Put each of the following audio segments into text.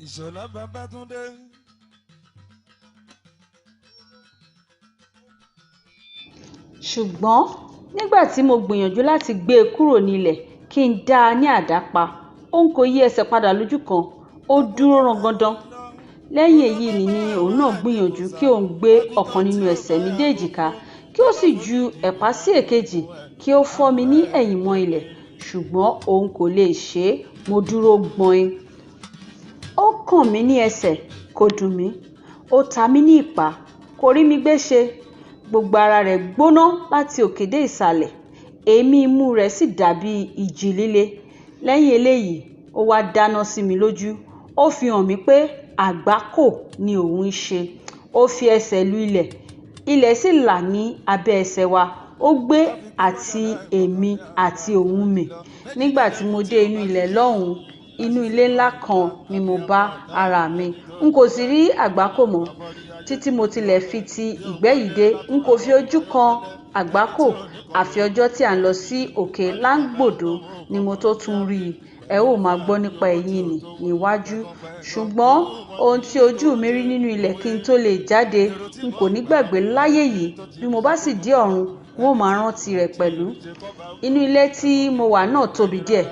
Ìṣọ̀lá Babátúndé. Ṣùgbọ́n nígbà tí mo gbìyànjú láti gbé e kúrò ní ilẹ̀ kí n dá a ní àdá pa, òun kò yí ẹsẹ̀ padà lójú kan, ó dúró rangandan. Lẹ́yìn èyí ni òun náà gbìyànjú kí òun gbé ọ̀kan nínú ẹsẹ̀ mi dé èjìká kí ó sì ju ẹ̀pá sí èkejì kí ó fọ́ mi ní ẹ̀yìn mọ́ ilẹ̀, ṣùgbọ́n òun kò leè ṣe é, mo dúró gbọin. Ó kàn mí ní ẹsẹ̀, kò dùn mí, ó ta mí ní ìpá, kò rí mi gbé ṣe. Gbogbo ara rẹ̀ gbóná láti òkè dé ìsàlẹ̀, èémí imú rẹ̀ sì dàbí ìjì líle. Lẹ́yìn eléyìí, ó wá dáná sí mi lójú, ó fi hàn mí pé àgbákò ni òun ń ṣe. Ó fi ẹsẹ̀ lu ilẹ̀, ilẹ̀ sì là ní abẹ́ ẹsẹ̀ wa, ó gbé àti èmi àti òun mì. Nígbà tí mo dé inú ilẹ̀ lọ́hùn-ún, inú ilé ńlá kan ni mo bá ara mi. N kò sì rí àgbákò mọ́. Títí mo tilẹ̀ fi ti ìgbẹ́ yìí dé, n kò fi ojú kan àgbákò, àfi ọjọ́ tí à ń lọ sí òkè Láńgbòdo ni mo tó tún rí i. Ẹ ó máa gbọ́ nípa èyí nì níwájú. Ṣùgbọ́n ohun tí ojú mi rí nínú ilẹ̀ kí n tó lè jáde, n kò ní gbàgbé láyé yìí, bí mo bá sì dé ọ̀run, n ó máa rántí rẹ̀ pẹ̀lú. Inú ilé tí mo wà náà tóbi díẹ̀.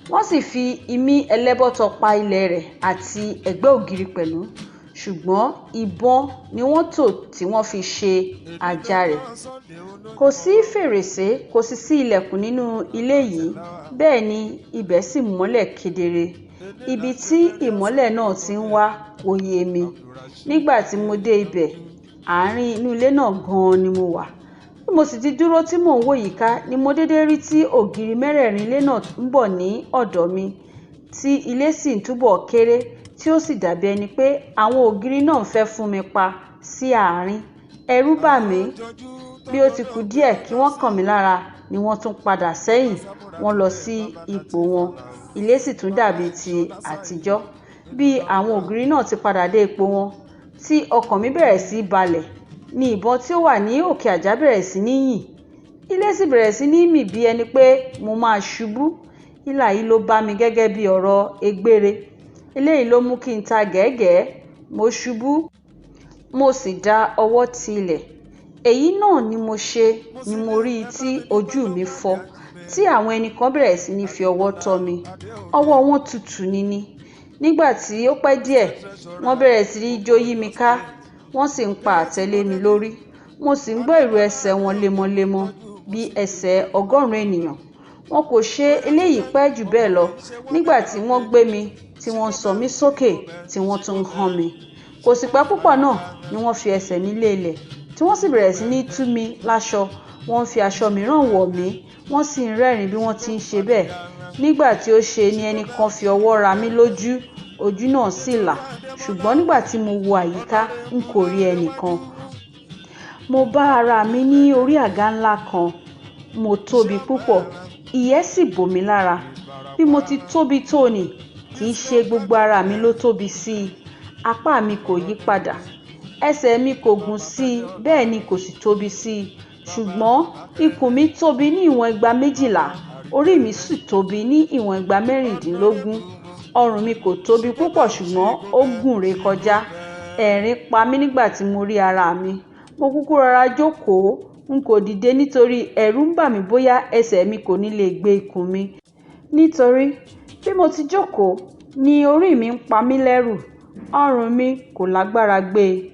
Wọ́n sì fi imí ẹlẹ́bọ̀tọ́ pa ilẹ̀ rẹ̀ àti ẹ̀gbẹ́ ògiri pẹ̀lú. Ṣùgbọ́n ìbọn ni wọ́n tò tí wọ́n fi ṣe àjà rẹ̀. Kò sí fèrèsé, kò sì sí ilẹ̀kùn nínú ilé yìí, bẹ́ẹ̀ ni ibẹ̀ sì mọ́lẹ̀ kedere. Ibi tí ìmọ́lẹ̀ náà ti ń wá kò yé mi. Nígbà tí mo dé ibẹ̀, àárín inú ilé náà gan-an ni mo wà. Bí mo sì ti dúró tí mò ń wò yíká ni mo dédé rí tí ògiri mẹ́rẹ̀ẹ̀rin ilé náà ń bọ̀ ní ọ̀dọ̀ mi, tí ilé sì ń túbọ̀ kéré tí ó sì dàbí ẹni pé àwọn ògiri náà ń fẹ́ fún mi pa sí àárín. Ẹ̀rù bà mí. Bí ó ti kù díẹ̀ kí wọ́n kàn mí lára ni wọ́n tún padà sẹ́yìn, wọ́n lọ sí ipò wọn. Ilé sì tún dàbí ti àtijọ́. Bí àwọn ògiri náà ti padà dé ipò wọn, tí ọkàn mi bẹ̀rẹ̀ sí í balẹ̀, ni ìbọn tí ó wà ní òkè àjà bẹ̀rẹ̀ sí ní yìn. Ilé sì bẹ̀rẹ̀ sí ní mì bí ẹni pé mo máa ṣubú. Hílàhílo ló bá mi gẹ́gẹ́ bí ọ̀rọ̀ egbére. Eléyìí ló mú kí n ta gẹ̀ẹ́gẹ̀ẹ́, mo ṣubú, mo sì da ọwọ́ ti ilẹ̀. Èyí náà ni mo ṣe ni mo rí tí ojú mi fọ́, tí àwọn ẹni kan bẹ̀rẹ̀ sí ní fi ọwọ́ tọ́ mi. Ọwọ́ wọn tutù nini. Nígbà tí ó pẹ́ díẹ̀, wọ́n bẹ̀rẹ̀ sí ní jó yí mi ká, wọ́n sì ń pa àtẹ lé mi lórí. Mo sì ń gbọ́ ìró ẹsẹ̀ wọn lemọ́lemọ́ bí ẹsẹ̀ ọgọ́rùn-ún ènìyàn. Wọn kò ṣe eléyìí pẹ́ jù bẹ́ẹ̀ lọ nígbà tí wọ́n gbé mi, tí wọ́n ń sọ mí sókè, tí wọ́n tún ń hán mi. Kò sì pẹ́ púpọ̀ náà ni wọ́n fi ẹsẹ̀ mi lé ilẹ̀, tí wọ́n sì bẹ̀rẹ̀ sí ní tú mi láṣọ. Wọ́n ń fi aṣọ mìíràn wọ̀ mí, wọ́n sì ń rẹ́rìn-ín bí wọ́n ti ń ṣe bẹ́ẹ̀. Nígbà tí ó ṣe ni ẹni kan fi ọwọ́ ra mí lójú, ojú náà sì là. Ṣùgbọ́n nígbà tí mo wo àyíká, n kò rí ẹnìkan. Mo bá ara mi ní orí àga ńlá kan. Mo tóbi púpọ̀, ìyẹ́ sì bò mí lára. Bí mo ti tóbi tó nì, kì í ṣe gbogbo ara mi ló tóbi sí i. Apá mi kò yí padà, ẹsẹ̀ mi kò gùn sí i, bẹ́ẹ̀ ni kò sì tóbi sí i. Ṣùgbọ́n ikùn mi tóbi ní ìwọ̀n igba 12, orí mi sì tóbi ní ìwọ̀n igba 16. Ọrùn mi kò tóbi púpọ̀ ṣùgbọ́n ó gùn ré kọjá. Ẹ̀rín pa mí nígbà tí mo rí ara mi. Mo kúkú rọra jókòó, n kò dìde nítorí ẹ̀rù ń bà mí bóyá ẹsẹ̀ mi kò ní lè gbé ikùn mi. Nítorí bí mo ti jókòó ni orí mi ń pa mí lẹ́rù, ọrùn mi kò lágbára gbé e.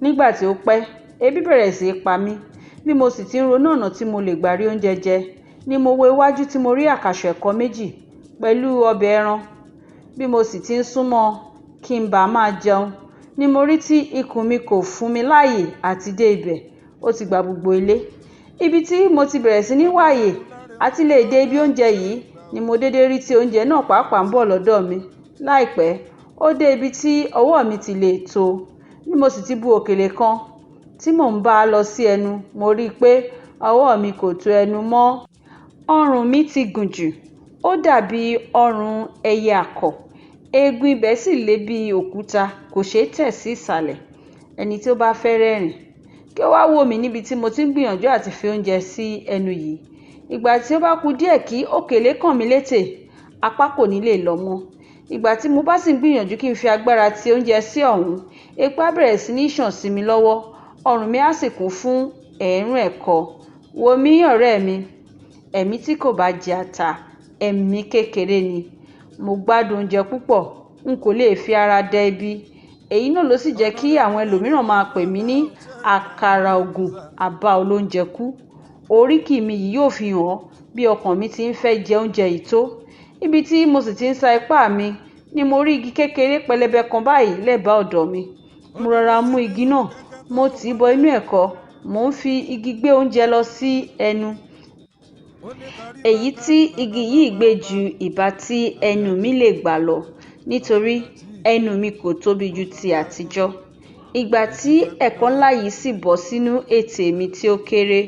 Nígbà tí ó pẹ́, ebi bẹ̀rẹ̀ sí í pa mí. Bí mo sì ti ń ronú ọ̀nà tí mo lè gbà rí oúnjẹ jẹ, ni mo wo iwájú tí mo rí àkàsọ̀ ẹ̀kọ méjì pẹ̀lú ọbẹ̀ ẹran. Bí mo sì ti ń súnmọ́ kí n bá máa jẹun, ni mo rí tí ikùn mi kò fún mi láàyè àti dé ibẹ̀, ó ti gba gbogbo ilé. Ibi tí mo ti bẹ̀rẹ̀ sí ní wá àyè àti lè dé ibi oúnjẹ yìí ni mo dédé rí tí oúnjẹ náà pàápàá ń bọ̀ lọ́dọ̀ mi. Láìpẹ́, ó dé ibi tí ọwọ́ mi ti lè tó. Bí mo sì ti bu òkèlè kan tí mò ń bá a lọ sí ẹnu, mo rí i pé ọwọ́ mi kò tó ẹnu mọ́. Ọrùn mi ti gùn jù, ó dàbí ọrùn ẹyẹ àkọ̀. Eegun ibẹ̀ sì le bí òkúta, kò ṣe é tẹ̀ sí ìsàlẹ̀. Ẹni tí ó bá fẹ́ rẹ́rìn-ín, kí ó wá wò mí níbi tí mo ti ń gbìyànjú àti fi oúnjẹ sí ẹnu yìí. Ìgbà tí ó bá kù díẹ̀ kí òkèlè kàn mí létè, apá kò ní lè lọ mọ́. Ìgbà tí mo bá sì ń gbìyànjú kí n fi agbára ti oúnjẹ sí ọ̀hún, epo á bẹ̀rẹ̀ sí ní ṣàn sí mi lọ́wọ́, ọrùn mi á sì kún fún ẹ̀ẹ́rùn ẹ̀kọ. Wò mí, ọ̀rẹ́ mi, ẹ̀mí tí kò bá jẹ ata, ẹ̀mí kékeré ni. Mo gbádùn oúnjẹ púpọ̀, n kò lè fi ara dẹ ibi. Èyí náà ló sì jẹ́ kí àwọn ẹlòmíràn máa pè mí ní àkàrà ògùn àbá olóúnjẹ kú. Oríkì mi yìí yóò fi hàn bí ọkàn mi ti ń fẹ́ jẹ oúnjẹ yìí tó. Ibi tí mo sì ti ń sa ipá mi ni mo rí igi kékeré pẹlẹbẹ kan báyìí lẹ́bàá ọ̀dọ̀ mi. Mo rọra mú igi náà, mo tì í bọ inú ẹ̀kọ, mò ń fi igi gbé oúnjẹ lọ sí ẹnu. Èyí tí igi yìí gbé ju ìbá tí ẹnu mi lè gbà lọ, nítorí ẹnu mi kò tóbi ju ti àtijọ́. Ìgbà tí ẹ̀kọ ńlá yìí sì bọ́ sínú ètè mi tí ó kéré,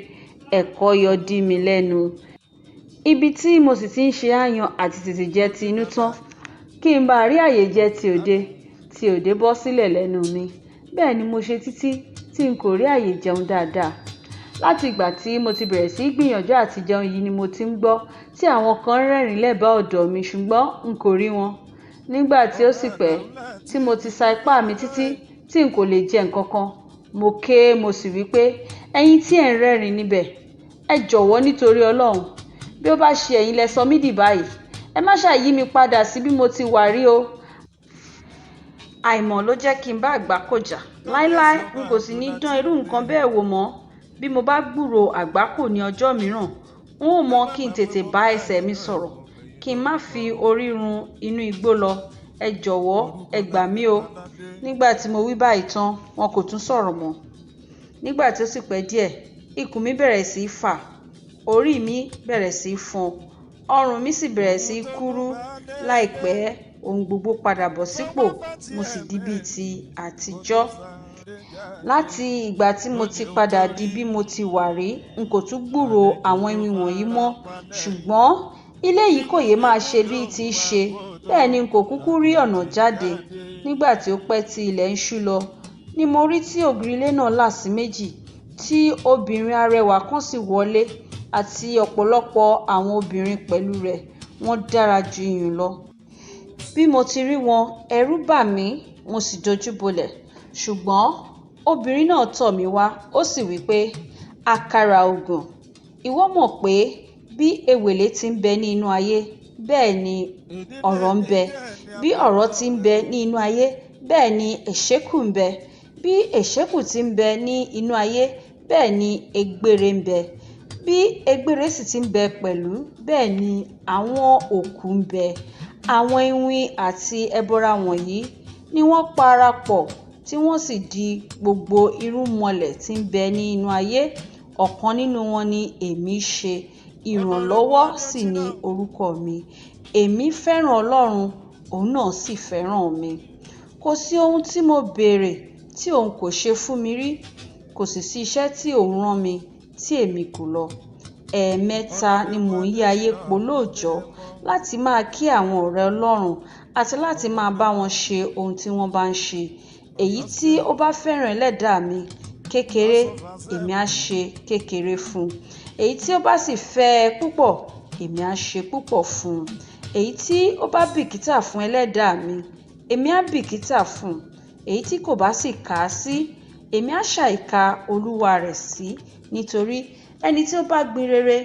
ẹ̀kọ yọ dí mi lẹ́nu. Ibi tí mo sì ti ń ṣe ááyan àti tètè jẹ ti inú tán, kí n bá rí ààyè jẹ ti òde bọ́ sílẹ̀ lẹ́nu mi. Bẹ́ẹ̀ ni mo ṣe títí tí n kò rí ààyè jẹun dáadáa. Láti ìgbà tí mo ti bẹ̀rẹ̀ sí í gbìyànjú àti jẹun yìí ni mo ti ń gbọ́ tí àwọn kan ń rẹ́rìn-ín lẹ́bàá ọ̀dọ̀ mi, ṣùgbọ́n n kò rí wọn. Nígbà tí ó sì pẹ́ tí mo ti sa ipá mi títí tí n kò lè jẹ nǹkan kan, mo ké, mo sì wí pé, ẹ̀yin tí ẹ̀ ń rẹ́rìn-ín níbẹ̀, ẹ jọ̀wọ́ nítorí Ọlọ́run. Bí ó bá ṣe ẹ̀yin lẹ sọ mí dì báyìí, ẹ má ṣàì yí mi padà sí bí mo ti wà rí o. Àìmọ̀ ló jẹ́ kí n bá àgbákò jà. Láíláí, n kò sì ní dán irú nǹkan bẹ́ẹ̀ wò mọ́. Bí mo bá gbúròó àgbákò ní ọjọ́ mìíràn, n ó mọ̀ kí n tètè bá ẹsẹ̀ mi sọ̀rọ̀, kí n má fi orí run inú igbó lọ. Ẹ jọ̀wọ́, ẹ gbà mí o. Nígbà tí mo wí báyìí tán, wọn kò tún sọ̀rọ̀ mọ́. Nígbà tí ó sì pẹ́ díẹ̀, ikùn mi bẹ̀rẹ̀ sí í fà, orí mi bẹ̀rẹ̀ sí í fọn, ọrùn mi sì bẹ̀rẹ̀ sí í kúrú. Láìpẹ́, ohun gbogbo padà bọ̀ sípò, mo sì di bí ti àtijọ́. Láti ìgbà tí mo ti padà di bí mo ti wà rí, n kò tún gbúròó àwọn iwin wọ̀nyí mọ́. Ṣùgbọ́n ilé yìí kò yé máa ṣe bí ti í ṣe, bẹ́ẹ̀ ni n kò kúkú rí ọ̀nà jáde. Nígbà tí ó pẹ́ tí ilẹ̀ ń ṣú lọ, ni mo rí tí ògiri ilé náà là sí méjì, tí obìnrin arẹwà kan sì wọlé, àti ọ̀pọ̀lọpọ̀ àwọn obìnrin pẹ̀lú rẹ̀, wọ́n dára ju iyùn lọ. Bí mo ti rí wọn, ẹ̀rù bà mí, mo sì dojúbolẹ̀. Ṣùgbọ́n obìnrin náà tọ̀ mí wá, ó sì wí pé, àkàrà ògùn, ìwọ mọ̀ pé bí ewèlé ti ń bẹ ní inú ayé, bẹ́ẹ̀ ni ọ̀rọ̀ ń bẹ. Bí ọ̀rọ̀ ti ń bẹ ní inú ayé, bẹ́ẹ̀ ni èṣékù ń bẹ. Bí èṣékù ti ń bẹ ní inú ayé, bẹ́ẹ̀ ni egbére ń bẹ. Bí egbére sì ti ń bẹ pẹ̀lú, bẹ́ẹ̀ ni àwọn òkú ń bẹ. Àwọn iwin àti ẹbọra wọ̀nyí ni wọ́n parapọ̀ tí wọ́n sì di gbogbo irúnmọlẹ̀ tí ń bẹ ní inú ayé. Ọ̀kan nínú wọn ni èmi ṣe, ìrànlọ́wọ́ sì ni orúkọ mi. Èmi fẹ́ràn Ọlọ́run, òun náà sì fẹ́ràn mi. Kò sí ohun tí mo béèrè tí òun kò ṣe fún mi rí, kò sì sí iṣẹ́ tí òun rán mi tí èmi kò lọ. Ẹ̀ẹ̀mẹ́ta ni mò ń yí ayé po lóòjọ́ láti máa kí àwọn ọ̀rẹ́ Ọlọ́run àti láti máa bá wọn ṣe ohun tí wọ́n bá ń ṣe. Èyí tí ó bá fẹ́ràn ẹlẹ́dàá mi kékeré, èmi á ṣe kékeré fún un. Èyí tí ó bá sì fẹ́ ẹ púpọ̀, èmi á ṣe púpọ̀ fún un. Èyí tí ó bá bìkítà fún ẹlẹ́dàá mi, èmi á bìkítà fún un. Èyí tí kò bá sì kà á sí, èmi á ṣàìka olúwa rẹ̀ sí. Nítorí ẹni tí ó bá gbin rere,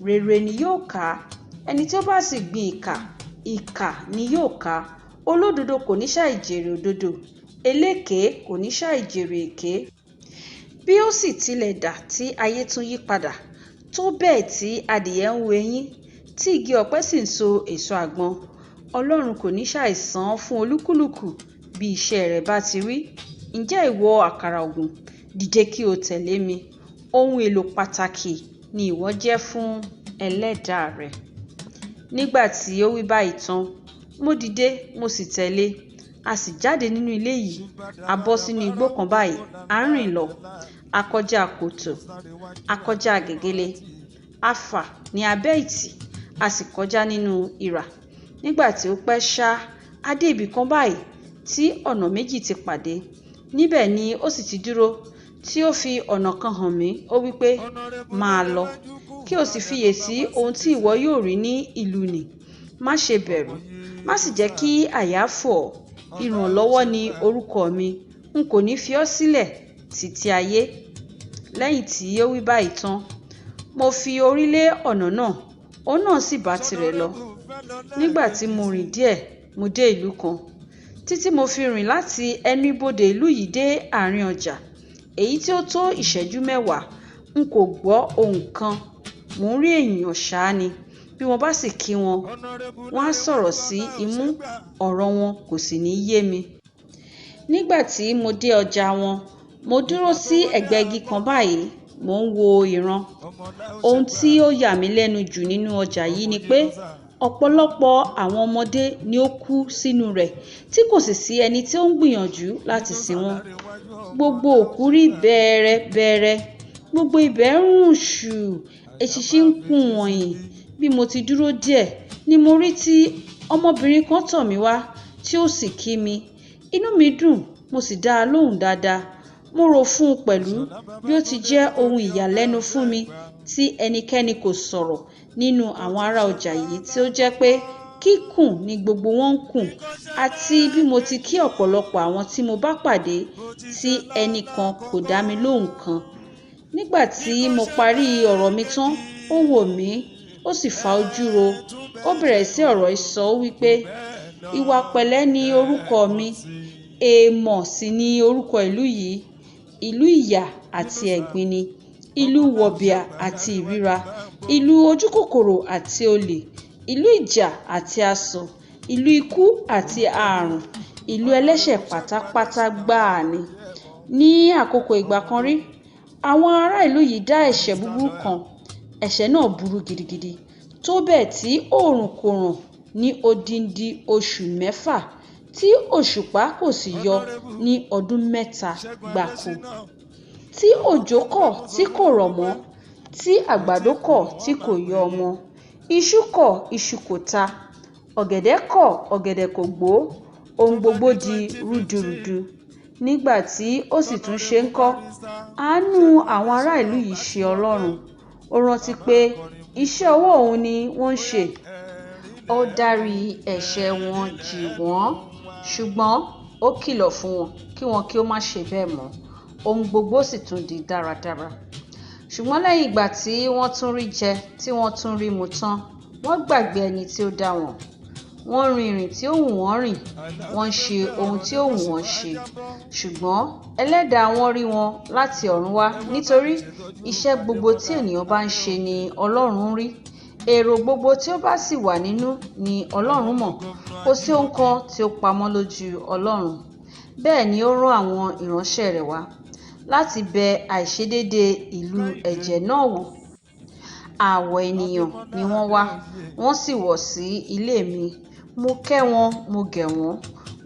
rere ni yóò ká. Ẹni tí ó bá sì gbin ìkà, ìkà ni yóò ká. Olódodo kò ní ṣàì jèrè òdodo, eléké kò ní ṣàì jèrè èké. Bí ó sì tilẹ̀ dà tí ayé tún yí padà, tó bẹ́ẹ̀ tí adìẹ ń hu eyín, tí igi ọ̀pẹ sì ń so èso àgbọn, Ọlọ́run kò ní ṣàì san án fún olúkúlùkù bí iṣẹ́ rẹ̀ bá ti rí. Ǹjẹ́ ìwọ àkàrà ògùn, dìde kí o tẹ̀lé mi. Ohun èlò pàtàkì ni ìwọ jẹ́ fún ẹlẹ́dàá rẹ. Nígbà tí ó wí báyìí tán, mo dìde, mo sì tẹ̀lé. A sì jáde nínú ilé yìí, a bọ́ sínú igbó kan báyìí, à ń rìn lọ. A kọjá kòtò, a kọjá gègèlè, a fà ní abẹ́ ìtì, a sì kọjá nínú ìrà. Nígbà tí ó pẹ́ ṣá, a dé ibì kan báyìí tí ọ̀nà méjì ti pàdé. Níbẹ̀ ni ó sì ti dúró, tí ó fi ọ̀nà kan hàn mí. Ó wí pé, máa lọ, kí o sì fiyèsí ohun tí ìwọ yóò rí ní ìlú nì. Má ṣe bẹ̀rù, má sì jẹ́ kí àyà fò ọ́. Ìrànlọ́wọ́ ni orúkọ mi. N kò ní fi ọ́ sílẹ̀ títí ayé. Lẹ́yìn tí ó wí báyìí tán, mo fi orí lé ọ̀nà náà, òun náà sì bá tirẹ̀ lọ. Nígbà tí mo rìn díẹ̀, mo dé ìlú kan. Títí mo fi rìn láti ẹnu ibodè ìlú yìí dé àárín ọjà, èyí tí ó tó ìṣẹ́jú mẹ́wàá, n kò gbọ́ ohùn kan. Mò ń rí èèyàn ṣáá ni. Bí mo bá sì kí wọn, wọ́n á sọ̀rọ̀ sí imú, ọ̀rọ̀ wọn kò sì ní yé mi. Nígbà tí mo dé ọjà wọn, mo dúró sí ẹ̀gbẹ́ igi kan báyìí, mò ń wo ìran. Ohun tí ó yà mí lẹ́nu jù nínú ọjà yìí ni pé ọ̀pọ̀lọpọ̀ àwọn ọmọdé ni ó kú sínú rẹ̀ tí kò sì sí ẹni tí ó ń gbìyànjú láti sin wọ́n. Gbogbo òkú rí bẹ́ẹ́rẹ́bẹ́ẹ́rẹ́, gbogbo ibẹ̀ ń rùn ṣù, eṣinṣin ń kùn wọ̀nyí. Bí mo ti dúró díẹ̀ ni mo rí tí ọmọbìnrin kan tọ̀ mí wá tí ó sì kí mi. Inú mi dùn, mo sì dá a lóhùn dáadáa. Mo rò fún un pẹ̀lú bí ó ti jẹ́ ohun ìyàlẹ́nu fún mi tí ẹnikẹ́ni kò sọ̀rọ̀ nínú àwọn ará ọjà yìí tí ó jẹ́ pé kíkùn ni gbogbo wọn ń kùn, àti bí mo ti kí ọ̀pọ̀lọpọ̀ àwọn tí mo bá pàdé tí ẹnìkan kò dá mi lóhùn kan. Nígbà tí mo parí ọ̀rọ̀ mi tán, ó wò mí, ó sì fa ojú ro. Ó bẹ̀rẹ̀ sí ọ̀rọ̀ ìsọ wípé, "Ìwà pẹ̀lẹ́ ni orúkọ mi, èèmọ̀ sì ni orúkọ ìlú yìí. Ìlú ìyà àti ẹ̀gbin ni, ìlú wọ̀bìà àti ìríra, ìlú ojúkòkòrò àti olè, ìlú ìjà àti asọ̀, ìlú ikú àti ààrùn, ìlú ẹlẹ́ṣẹ̀ pátápátá gbáà ni." Ní àkókò ìgbà kan rí, àwọn ará ìlú yìí dá ẹ̀ṣẹ̀ búburú kan. Ẹ̀ṣẹ̀ náà burú gidigidi, tó bẹ́ẹ̀ tí oòrùn kò ràn ní odindi oṣù mẹ́fà, tí òṣùpá kò sì yọ ní ọdún mẹ́ta gbáko. Tí òjò kọ̀ tí kò rọ̀ mọ́, tí àgbàdo kọ̀ tí kò yọ ọmọ, iṣu kọ̀ iṣu kò ta, ọ̀gẹ̀dẹ̀ kọ̀ ọ̀gẹ̀dẹ̀ kò gbó, ohun gbogbo di rúdurùdu. Nígbà tí ó sì tún ṣe ńkọ́, àánú àwọn ará ìlú yìí ṣe Ọlọ́run. Ó rántí pé iṣẹ́ ọwọ́ òun ni wọ́n ń ṣe. Ó dárí ẹ̀ṣẹ̀ wọn jì wọ́n, ṣùgbọ́n ó kìlọ̀ fún wọn kí wọn kí ó má ṣe bẹ́ẹ̀ mọ́. Ohun gbogbo sì tún di dáradára. Ṣùgbọ́n lẹ́yìn ìgbà tí wọ́n tún rí jẹ tí wọ́n tún rí mu tán, wọ́n gbàgbé ẹni tí ó dá wọn. Wọ́n rin ìrìn tí ó wù wọ́n rìn, wọ́n ń ṣe ohun tí ó wù wọ́n ṣe. Ṣùgbọ́n ẹlẹ́dàá wọn rí wọn láti ọ̀run wá, nítorí iṣẹ́ gbogbo tí ènìyàn bá ń ṣe ni Ọlọ́run ń rí. Èrò gbogbo tí ó bá sì wà nínú ni Ọlọ́run mọ̀. Kò sí ohun kan tí ó pamọ́ lójú Ọlọ́run. Bẹ́ẹ̀ ni ó rán àwọn ìránṣẹ́ rẹ̀ wá láti bẹ àìṣedéédé ìlú ẹ̀jẹ̀ náà wò. Àwọ̀ ènìyàn ni wọ́n wá, wọ́n sì wọ̀ sí ilé mi. Mo kẹ́ wọn, mo gẹ̀ wọ́n,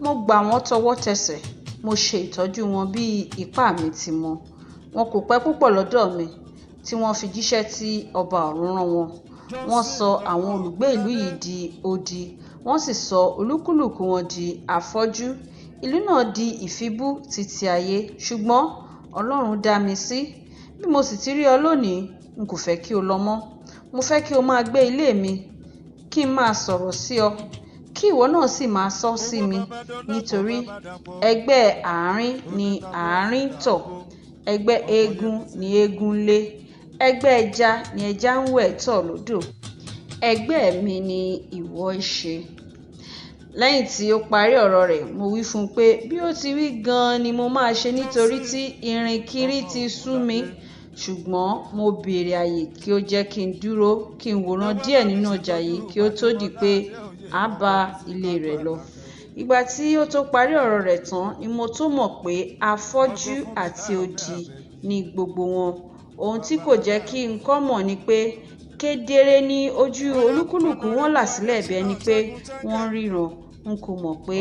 mo gbà wọ́n tọwọ́tẹsẹ̀, mo ṣe ìtọ́jú wọn bí ipá mi ti mọ. Wọn kò pẹ́ púpọ̀ lọ́dọ̀ mi tí wọ́n fi jíṣẹ́ tí ọba ọ̀run rán wọn. Wọ́n sọ àwọn olùgbé ìlú yìí di odi, wọ́n sì sọ olúkúlùkù wọn di afọ́jú. Ìlú náà di ìfibú títí ayé, ṣùgbọ́n Ọlọ́run dá mi sí. Bí mo sì ti rí ọ lónìí, n kò fẹ́ kí o lọ mọ́. Mo fẹ́ kí o máa gbé ilé mi, kí n máa sọ̀rọ̀ sí ọ, kí ìwọ náà sì máa sọ sí mi. Nítorí ẹgbẹ́ àárín ni àárín ń tọ̀, ẹgbẹ́ eégún ni eégún ń lé, ẹgbẹ́ ẹja ni ẹja ń wẹ̀ tọ̀ lódò. Ẹgbẹ́ mi ni ìwọ í ṣe. Lẹ́yìn tí ó parí ọ̀rọ̀ rẹ̀, mo wí fún un pé bí ó ti wí gan-an ni mo máa ṣe nítorí tí ìrìnkiri ti sú mi. Ṣùgbọ́n mo béèrè àyè kí ó jẹ́ kí n dúró kí n wòran díẹ̀ nínú ọjà yìí kí ó tó di pé a bá ilé rẹ̀ lọ. Ìgbà tí ó tó parí ọ̀rọ̀ rẹ̀ tán ni mo tó mọ̀ pé afọ́jú àti odi ni gbogbo wọn. Ohun tí kò jẹ́ kí n kọ́ mọ̀ ni pé kedere ni ojú olúkúlùkù wọn là sílẹ̀ bí ẹni pé wọ́n ń ríran. N kò mọ̀ pé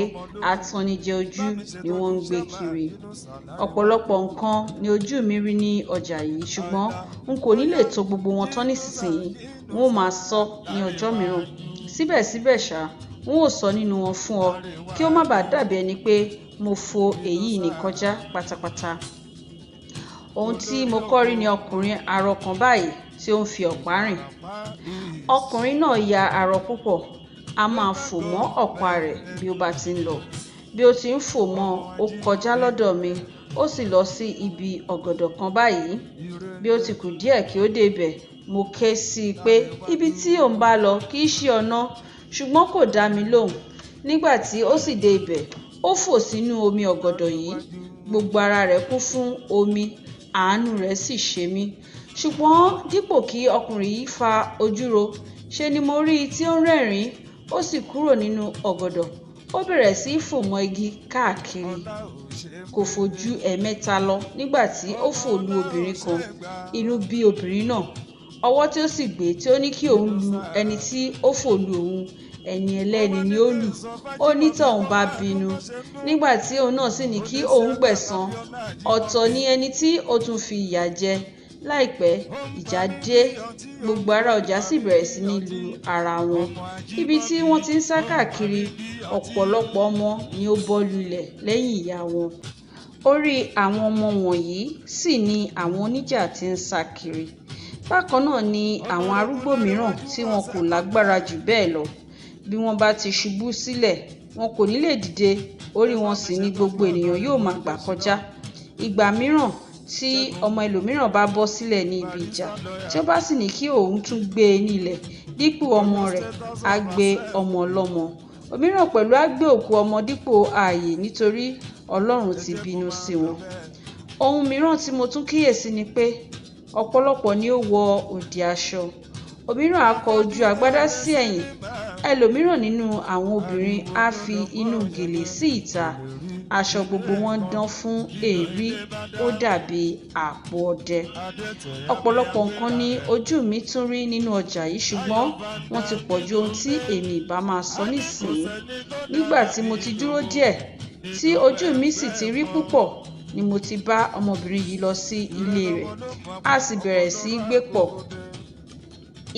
atannijẹ ojú ni wọ́n ń gbé kiri. Ọ̀pọ̀lọpọ̀ nǹkan ni ojú mi rí ní ọjà yìí, ṣùgbọ́n n kò ní lè to gbogbo wọn tán nísinsìnyí. N ó máa sọ ní ọjọ́ mìíràn. Síbẹ̀síbẹ̀ ṣá, n ó sọ nínú wọn fún ọ kí ó má bàa dàbí ẹni pé mo fo èyí nì kọjá pátápátá. Ohun tí mo kọ́ rí ni ọkùnrin arọ kan báyìí tí ó ń fi ọ̀pá rìn. Ọkùnrin náà ya arọ púpọ̀. A máa fò mọ́ ọ̀pá rẹ̀ bí ó bá ti ń lọ. Bí ó ti ń fò mọ́, ó kọjá lọ́dọ̀ mi, ó sì lọ sí ibi ọ̀gọ̀dọ̀ kan báyìí. Bí ó ti kù díẹ̀ kí ó dé ibẹ̀, mo ké sí i pé ibi tí òun bá lọ kì í ṣe ọ̀nà, ṣùgbọ́n kò dá mi lóhùn. Nígbà tí ó sì dé ibẹ̀, ó fò sínú omi ọ̀gọ̀dọ̀ yìí. Gbogbo ara rẹ̀ kún fún omi, àánú rẹ̀ sì ṣe mí. Ṣùgbọ́n dípò kí ọkùnrin yìí fa ojú ro, ṣe ni mo rí i tí ó ń rẹ́rìn-ín, ó sì kúrò nínú ọ̀gọ̀dọ̀, ó bẹ̀rẹ̀ sí í fò mọ́ igi káàkiri. Kò fò ju ẹ̀ẹ̀mẹ́ta lọ nígbà tí ó fò lu obìnrin kan. Inú bí obìnrin náà. Ọwọ́ tí ó sì gbé tí ó ní kí òun lu ẹni tí ó fò lu òun, ẹni ẹlẹ́ni ni ó lù. Onítọ̀hún bá bínú. Nígbà tí òun náà sì ní kí òun gbẹ̀san, ọ̀tọ̀ ni ẹni tí ó tún fi ìyà jẹ. Láìpẹ́, ìjà dé, gbogbo ará ọjà sì bẹ̀rẹ̀ sí ní lu ara wọn. Ibi tí wọ́n ti ń sá káàkiri, ọ̀pọ̀lọpọ̀ ọmọ ni ó bọ́ lulẹ̀ lẹ́yìn ìyá wọn. Orí àwọn ọmọ wọ̀nyí sì ni àwọn oníjà ti ń sá kiri. Bákan náà ni àwọn arúgbó mìíràn tí wọn kò lágbára jù bẹ́ẹ̀ lọ. Bí wọ́n bá ti ṣubú sílẹ̀, wọn kò ní lè dìde, orí wọn sì ni gbogbo ènìyàn yóò máa gbà kọjá. Ìgbà mìíràn tí ọmọ ẹlòmíràn bá bọ́ sílẹ̀ ní ibi ìjà, tí ó bá sì ní kí òun tún gbé e nílẹ̀, dípò ọmọ rẹ̀, á gbé ọmọ ọlọ́mọ. Òmíràn pẹ̀lú á gbé òkú ọmọ dípò ààyè nítorí Ọlọ́run ti bínú sí wọn. Ohun mìíràn tí mo tún kíyèsí ni pé ọ̀pọ̀lọpọ̀ ni ó wọ òdì aṣọ. Òmíràn á kọ ojú agbádá sí ẹ̀yìn. Ẹlòmíràn nínú àwọn obìnrin á fi inú gèlè sí ìta. Aṣọ gbogbo wọn dán fún èérí, ó dàbí àpò ọdẹ. Ọ̀pọ̀lọpọ̀ nǹkan ni ojú mi tún rí nínú ọjà yìí, ṣùgbọ́n wọ́n ti pọ̀ ju ohun tí èmi ìbá máa sọ nísìnyí. Nígbà tí mo ti dúró díẹ̀, tí ojú mi sì ti rí púpọ̀, ni mo ti bá ọmọbìnrin yìí lọ sí ilé rẹ̀. A sì bẹ̀rẹ̀ sí í gbé pọ̀.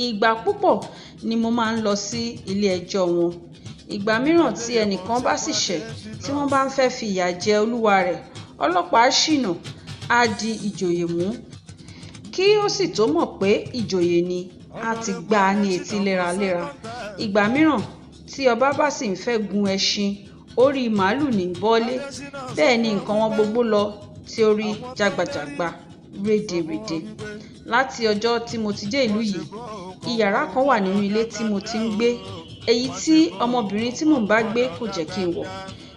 Ìgbà púpọ̀ ni mo máa ń lọ sí ilé ẹjọ́ wọn. Ìgbà mìíràn tí ẹnìkan bá sì ṣẹ̀, tí wọ́n bá ń fẹ́ fi ìyà jẹ olúwa rẹ̀, ọlọ́pàá á ṣìnà, á di ìjòyè mú. Kí ó sì tó mọ̀ pé ìjòyè ni, á ti gbá a ní etí léraléra. Ìgbà mìíràn tí ọba bá sì ń fẹ́ gun ẹṣin, orí màlúù ní bọ́lé. Bẹ́ẹ̀ ni nǹkan wọn gbogbo lọ tí ó rí jágbajàgba, rédèrèdè. Láti ọjọ́ tí mo ti dé ìlú yìí, ìyàrá kan wà nínú ilé tí mo ti ń gbé, èyí tí ọmọbìnrin tí mò ń bá gbé kò jẹ́ kí n wọ̀.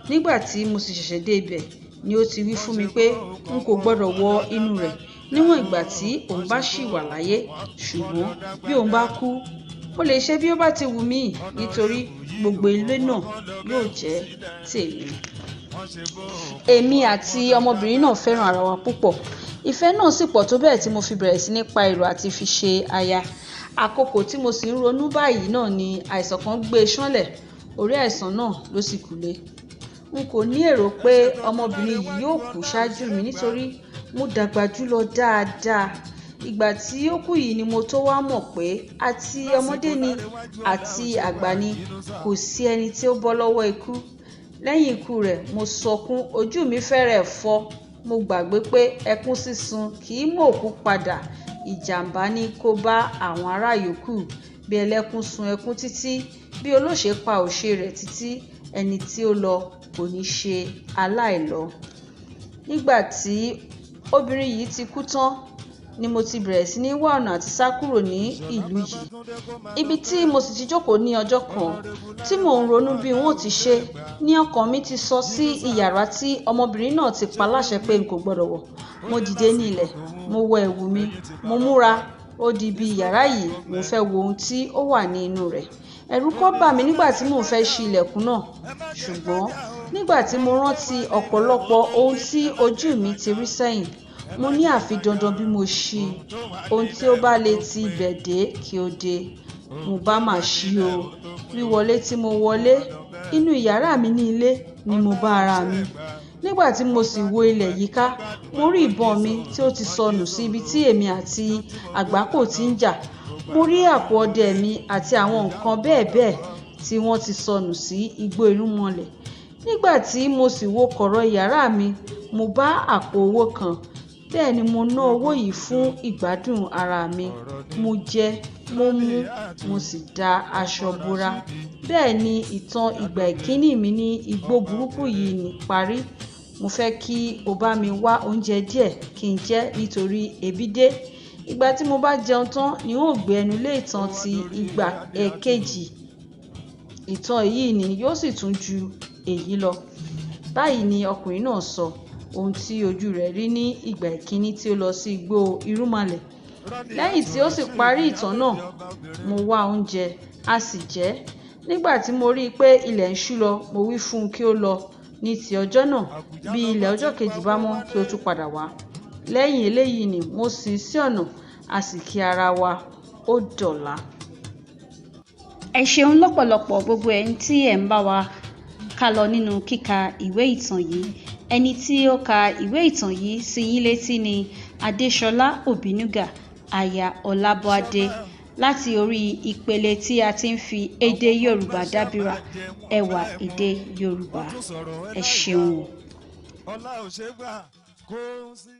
Nígbà tí mo sì ṣẹ̀ṣẹ̀ dé ibẹ̀ ni ó ti wí fún mi pé n kò gbọdọ̀ wọ inú rẹ̀ níwọ̀n ìgbà tí òun bá ṣì wà láyé. Ṣùgbọ́n bí òun bá kú, ó lè ṣe bí ó bá ti wù mí nítorí gbogbo ilé náà yóò jẹ́ tèmi. Èmi àti ọmọbìnrin náà fẹ́ràn ara wa púpọ̀. Ìfẹ́ náà sì pọ̀ tó bẹ́ẹ̀ tí mo fi bẹ̀rẹ̀ sí ní pa èrò àti fi ṣe aya. Àkókò tí mo sì ń ronú báyìí náà ni àìsàn kan gbé e ṣánlẹ̀, orí àìsàn náà ló sì kú lé. N kò ní èrò pé ọmọbìnrin yìí yóò kú ṣáájú mi nítorí mo dàgbà jù lọ dáadáa. Ìgbà tí ó kú yìí ni mo tó wá mọ̀ pé àti ọmọdé ni àti àgbà ni, kò sí ẹni tí ó bọ́ lọ́wọ́ ikú. Lẹ́yìn ikú rẹ̀, mo sọkún, ojú mi fẹ́rẹ̀ fọ́. Mo gbàgbé pé ẹkún sísun kì í mú òkú padà. Ìjàmbá ní kó bá àwọn ará yòókù. Bí ẹlẹ́kún sun ẹkún títí, bí olóṣè pa òṣè rẹ̀ títí, ẹni tí ó lọ kò ní ṣe aláìlọ. Nígbà tí obìnrin yìí ti kú tán ni mo ti bẹ̀rẹ̀ sí ní wá ọ̀nà àti sá kúrò ní ìlú yìí. Ibi tí mo sì ti jókòó ní ọjọ́ kan tí mò ń ronú bí n ó ti ṣe ní ọkàn mi ti sọ sí ìyàrá tí ọmọbìnrin náà ti pa láṣẹ pé n kò gbọdọ̀ wọ̀. Mo dìde ní ilẹ̀, mo wọ ẹ̀wù mi, mo múra, ó di ibi ìyàrá yìí, mò ń fẹ́ wo ohun tí ó wà ní inú rẹ̀. Ẹ̀rù kọ́ bà mí nígbà tí mò ń fẹ́ ṣí ilẹ̀kùn náà. Ṣùgbọ́n nígbà tí mo rántí ọ̀pọ̀lọpọ̀ ohun tí ojú mi ti rí sẹ́yìn, mo ní àfi dandan bí mo ṣí i, ohun tí ó bá lè ti ibẹ̀ dé kí ó dé. Mo bá mà ṣí o. Wíwọlé tí mo wọlé, inú ìyàrá mi ní ilé ni mo bá ara mi. Nígbà tí mo sì wo ilẹ̀ yíká, mo rí ìbọn mi tí ó ti sọnù sí ibi tí èmi àti àgbákò ti ń jà. Mo rí àpò ọdẹ mi àti àwọn nǹkan bẹ́ẹ̀ bẹ́ẹ̀ tí wọ́n ti sọnù sí igbó irúnmọlẹ̀. Nígbà tí mo sì wo kọ̀rọ̀ ìyàrá mi, mo bá àpò owó kan. Bẹ́ẹ̀ ni mo ná owó yìí fún ìgbádùn ara mi. Mo jẹ, Mo mu, mo sì da aṣọ bora. Bẹ́ẹ̀ ni ìtàn ìgbà ìkíní mi ní igbó burúkú yìí ní parí. Mo fẹ́ kí o bá mi wá oúnjẹ díẹ̀ kí n jẹ nítorí ebi dé. Ìgbà tí mo bá jẹun tán ni n ó gbé ẹnu lé ìtàn ti ìgbà èkejì. Ìtàn èyí ni yóò sì tún ju èyí lọ. Báyìí ni ọkùnrin náà sọ ohun tí ojú rẹ̀ rí ní ìgbà ìkíní tí ó lọ sí igbó irúnmalẹ̀. Lẹ́yìn tí ó sì parí ìtàn náà, mo wá oúnjẹ, a sì jẹ. Nígbà tí mo rí i pé ilẹ̀ ń ṣú lọ, mo wí fún un kí ó lọ ní ti ọjọ́ náà. Bí ilẹ̀ ọjọ́ kejì bá mọ́, kí ó tún padà wá. Lẹ́yìn eléyìí ni mo sin sí ọ̀nà, a sì kí ara wa ó dọ̀la. Ẹ ṣeun lọ́pọ̀lọpọ̀ gbogbo ẹ̀yin tí ẹ̀ ń bá wa ká lọ nínú kíka ìwé ìtàn yìí. Ẹni tí ó ka ìwé ìtàn yìí sí yín létí ni Adéṣọlá Òbínúgà, aya Ọlábọ́adé, láti orí ìpele tí a ti ń fi èdè Yorùbá dábìrà ẹwà èdè Yorùbá. Ẹ ṣeun o. Ọlá ò ṣe gbà kó sí.